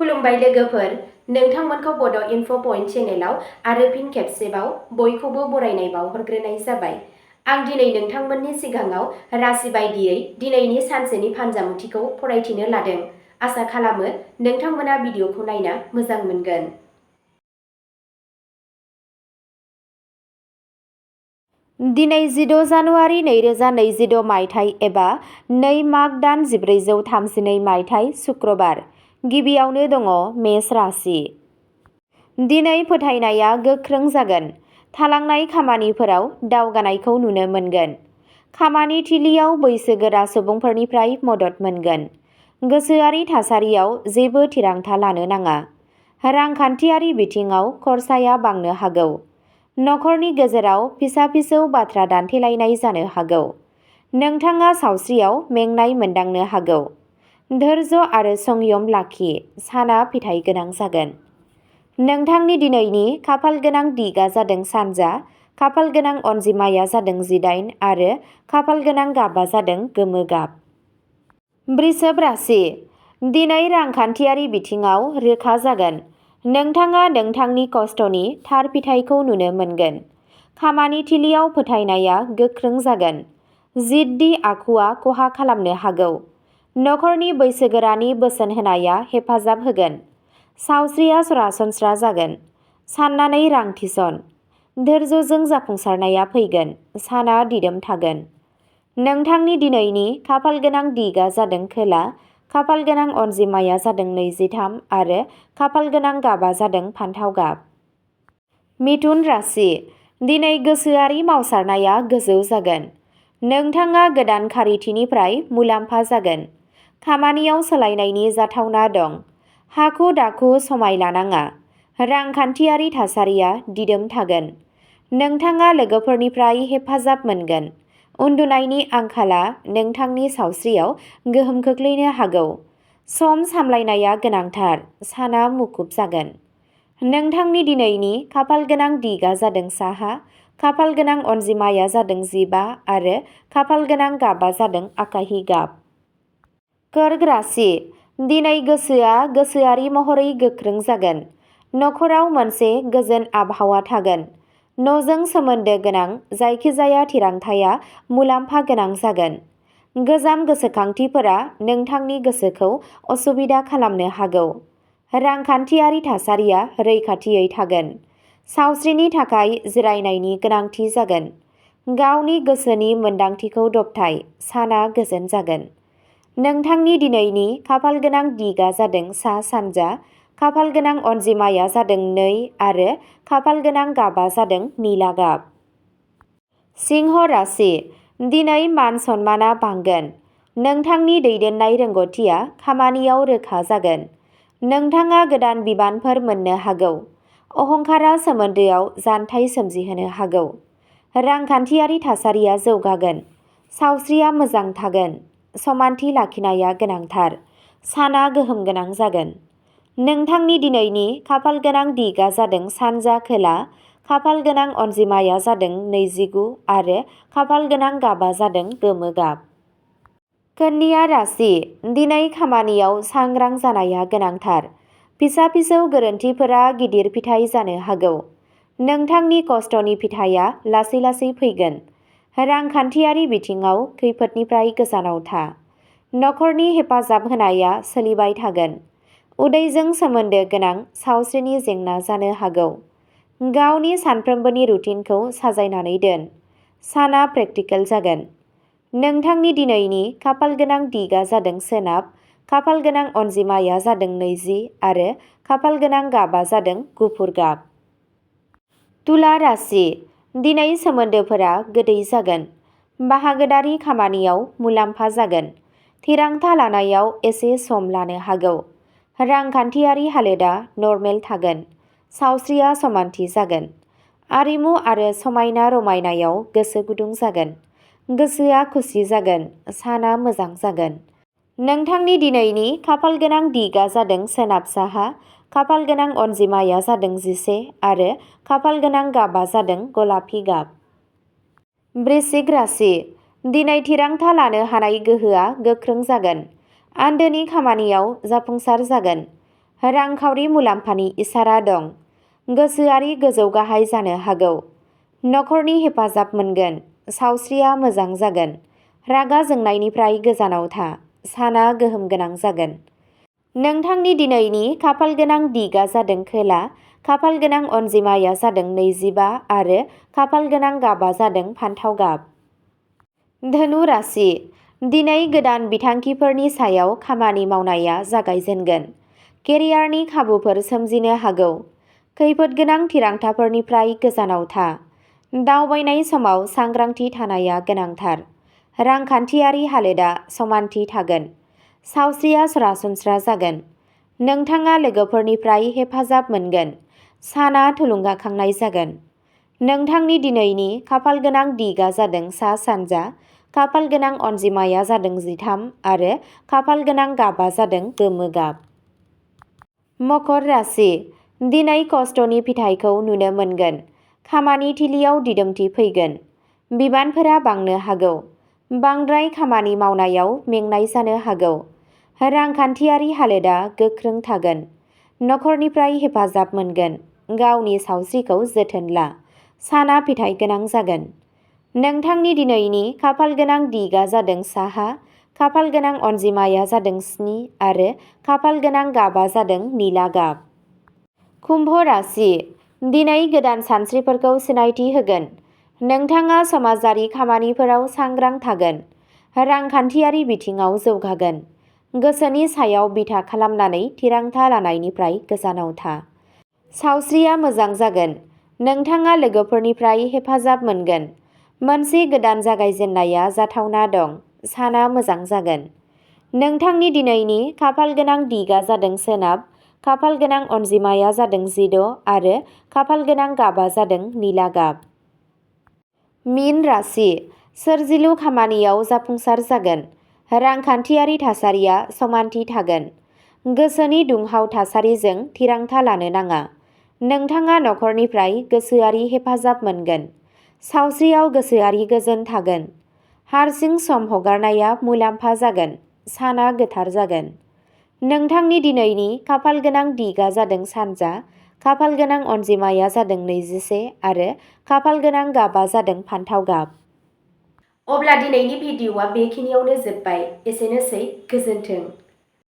खुलुमबाय लोगोफोर, नोंथांमोनखौ बड' इनफ' पइन्ट चेनेलाव आरो फिन खेबसेबाव बयखौबो बरायनाय बावहरग्रोनाय जाबाय। आं दिनै नोंथांमोननि सिगाङाव राशि बायदियै दिनैनि सानसेनि फानजामुथिखौ फरायथिनो लादों। आसा खालामो नोंथांमोना भिडिअखौ नायना मोजां मोनगोन। दिनै 16 जानुवारि 2026 मायथाइ एबा 2 माघ दान 1432 मायथाइ सुक्रबार। गिबियावनो दङ मेष राशि। दिनै फोथायनाया गोख्रों जागोन। थालांनाय खामानिफोराव दावगानायखौ नुनो मोनगोन। खामानि थिलियाव बैसोगोरा सुबुंफोरनिफ्राय मदद मोनगोन। गोसोआरि थासारियाव जेबो थिरांथा लानो नाङा। रांखान्थियारि बिथिङाव खरसाया बांनो हागौ। नखरनि गेजेराव फिसा-फिसौ बाथ्रा दान्थेलायनाय जानो हागौ। नोंथाङा सावस्रियाव मेंनाय मोनदांनो हागौ। धैर्य आरो संयम लाखि, साना फिथाइ गोनां जागोन। नोंथांनि दिनैनि खाफाल गोनां दिगआ जादों सानजा, खाफाल गोनां अनजिमाया जादों 18 आरो खाफाल गोनां गाबआ जादों गोमो गाब। वृषभ राशि। दिनै रांखान्थियारि बिथिङाव रोखा जागोन। नोंथाङा नोंथांनि खस्थ'नि थार फिथाइखौ नुनो मोनगोन। खामानि थिलियाव फोथायनाया गोख्रों जागोन। जिद्दि आखुआ खहा खालामनो हागौ। नखरनि बैसोगोरानि बोसोन होनाया हेफाजाब होगोन। सावस्रिया सरासनस्रा जागोन। साननानै रां थिसन। धैर्यजों जाफुंसारनाया फैगोन। साना दिदोम थागोन। नोंथांनि दिनैनि खाफाल गोनां दिगआ जादों खोला, खाफाल गोनां अनजिमाया जादों 23 आरो खाफाल गोनां गाबआ जादों फान्थाव गाब। मिथुन राशि। दिनै गोसोआरि मावसारनाया गोजौ जागोन। नोंथाङा गोदान खारिथिनिफ्राय मुलाम्फा जागोन। खामानियाव सोलायनायनि जाथावना दं। हाखु-दाखु समाय लानाङा। रांखान्थियारि थासारिया दिदोम थागोन। नोंथाङा लोगोफोरनिफ्राय हेफाजाब मोनगोन। उन्दुनायनि आंखाला नोंथांनि सावस्रियाव गोहोम खोख्लैनो हागौ। सम सामलायनाया गोनांथार। साना मुखुब जागोन। नोंथांनि दिनैनि खाफाल गोनां दिगआ जादों साहा, खाफाल गोनां अनजिमाया जादों 15 आरो खाफाल गोनां गाबआ जादों आकाहि गाब। कर्क राशि। दिनै गोसोआ गोसोआरि महरै गोख्रों जागोन। नखराव मोनसे गोजोन आबहावा थागोन। न'जों सोमोन्दो गोनां जायखिजाया थिरांथाया मुलाम्फा गोनां जागोन। गोजाम गोसोखांथिफोरा नोंथांनि गोसोखौ असुबिदा खालामनो हागौ। रांखान्थियारि थासारिया रैखाथियै थागोन। सावस्रिनि थाखाय जिरायनायनि गोनांथि जागोन। गावनि गोसोनि मोन्दांथिखौ दबथाय, साना गोजोन जागोन। नोंथांनि दिनैनि खाफाल गोनां दिगआ जादों सा-सानजा, खाफाल गोनां अनजिमाया जादों 2 आरो खाफाल गोनां गाबआ जादों निला गाब। सिंह राशि। दिनै मान-सन्माना बांगोन। नोंथांनि दैदेननाय रोंग'थिया खामानियाव रोखा जागोन। नोंथाङा गोदान बिबानफोर मोननो हागौ। अहंकारा सोमोन्दोआव जानथाय सोमजिहोनो हागौ। रांखान्थियारि थासारिया जौगागोन। सावस्रिया मोजां थागोन। समानथि लाखिनाया गोनांथार। साना गोहोम गोनां जागोन। नोंथांनि दिनैनि खाफाल गोनां दिगआ जादों सानजा खोला, खाफाल गोनां अनजिमाया जादों 29 आरो खाफाल गोनां गाबआ जादों गोमो गाब। कन्या राशि। दिनै खामानियाव सांग्रां जानाया गोनांथार। फिसा-फिसौ गोरोन्थिफोरा गिदिर फिथाइ जानो हागौ। नोंथांनि खस्थ'नि फिथाइया लासै-लासै फैगोन। रांखान्थियारि बिथिङाव खैफोदनिफ्राय गोजानाव था। नखरनि हेफाजाब होनाया सोलिबाय थागोन। उदैजों सोमोन्दो गोनां सावस्रिनि जेंना जानो हागौ। गावनि सानफ्रोमबोनि रुटिनखौ साजायनानै दोन। साना प्रेक्टिकेल जागोन। नोंथांनि दिनैनि खाफाल गोनां दिगआ जादों सोनाब, खाफाल गोनां अनजिमाया जादों 20 आरो खाफाल गोनां गाबआ जादों गुफुर गाब। तुला राशि। दिनै सोमोन्दोफोरा गोदै जागोन। बाहागोदारि खामानियाव मुलाम्फा जागोन। थिरांथा लानायाव एसे सम लानो हागौ। रांखान्थियारि हालोदा नर्मेल थागोन। सावस्रिया समानथि जागोन। आरिमु आरो समायना रमायनायाव गोसो गुदुं जागोन। गोसोआ खुसि जागोन। साना मोजां जागोन। नोंथांनि दिनैनि खाफाल गोनां दिगआ जादों सोनाब साहा, खाफाल गोनां अनजिमाया जादों 11 आरो खाफाल गोनां गाबआ जादों गलापि गाब। वृश्चिक राशि। दिनै थिरांथा लानो हानाय गोहोआ गोख्रों जागोन। आन्दोनि खामानियाव जाफुंसार जागोन। रांखावरि मुलाम्फानि इसारा दं। गोसोआरि गोजौ गाहाय जानो हागौ। नखरनि हेफाजाब मोनगोन। सावस्रिया मोजां जागोन। रागा जोंनायनिफ्राय गोजानाव था। साना गोहोम गोनां जागोन। नोंथांनि दिनैनि खाफालगोनां दिगआ जादों खोला। खाफालगोनां अनजिमाया जादों 25 आरो खाफालगोनां गाबा जादों फान्थाव गाब। धनु राशि। दिनै गोदान बिथांखिफोरनि सायाव खामानि मावनाया जागायजेनगोन। केरियारनि खाबुफोर सोमजिनो हागौ। खैफोदगोनां थिरांथाफोरनिफ्राय गोजानाव था। दावबायनाय समाव सांग्रांथि थानाया गोनांथार। रांखान्थियारि हालोदा समानथि थागोन। सावस्रिया सरासनस्रा जागोन। नोंथाङा लोगोफोरनिफ्राय हेफाजाब मोनगोन। साना थुलुंगाखांनाय जागोन। नोंथांनि दिनैनि खाफालगोनां दिगआ जादों सा-सानजा। खाफालगोनां अनजिमाया जादों 13 आरो खाफालगोनां गाबा जादों गोमो गाब। मकर राशि। दिनै खस्थ'नि फिथाइखौ नुनो मोनगोन। खामानि थिलियाव दिदोमथि फैगोन। बिबानफोरा बांनो हागौ। बांद्राय खामानि मावनायाव मेंनाय जानो हागौ। रांखान्थियारि हालोदा गोख्रों थागोन। नखरनिफ्राय हेफाजाब मोनगोन। गावनि सावस्रिखौ जोथोन ला। साना फिथाइ गोनां जागोन। नोंथांनि दिनैनि खाफालगोनां दिगआ जादों साहा। खाफालगोनां अनजिमाया जादों 7 आरो खाफालगोनां गाबा जादों निला गाब। कुम्भ राशि। दिनै गोदान सानस्रिफोरखौ सिनायथि होगोन। नोंथाङा समाजारि खामानिफोराव सांग्रां थागोन। रांखान्थियारि बिथिङाव जौगागोन। गोसोनि सायाव बिथा खालामनानै थिरांथा लानायनिफ्राय गोजानाव था। सावस्रिया मोजां जागोन। नोंथाङा लोगोफोरनिफ्राय हेफाजाब मोनगोन। मोनसे गोदान जागायजेननाया जाथावना दं। साना मोजां जागोन। नोंथांनि दिनैनि खाफालगोनां दिगआ जादों सोनाब। खाफालगोनां अनजिमाया जादों 16 आरो खाफालगोनां गाबा जादों निला गाब। मीन राशि। सोरजिलु खामानियाव जाफुंसार जागोन। रांखान्थियारि थासारिया समानथि थागोन। गोसोनि दुंहाव थासारिजों थिरांथा लानो नाङा। नोंथाङा नखरनिफ्राय गोसोआरि हेफाजाब मोनगोन। सावस्रियाव गोसोआरि गोजोन थागोन। हारसिं सम हगारनाया मुलाम्फा जागोन। साना गोथार जागोन। नोंथांनि दिनैनि खाफालगोनां दिगआ जादों सानजा। खाफालगोनां अनजिमाया जादों 21 आरो खाफालगोनां गाबा जादों फान्थाव गाब। अब्ला दिनैनि भिडिअ'आ बेखिनियावनो जोब्बाय। एसेनोसै, गोजोन्थों।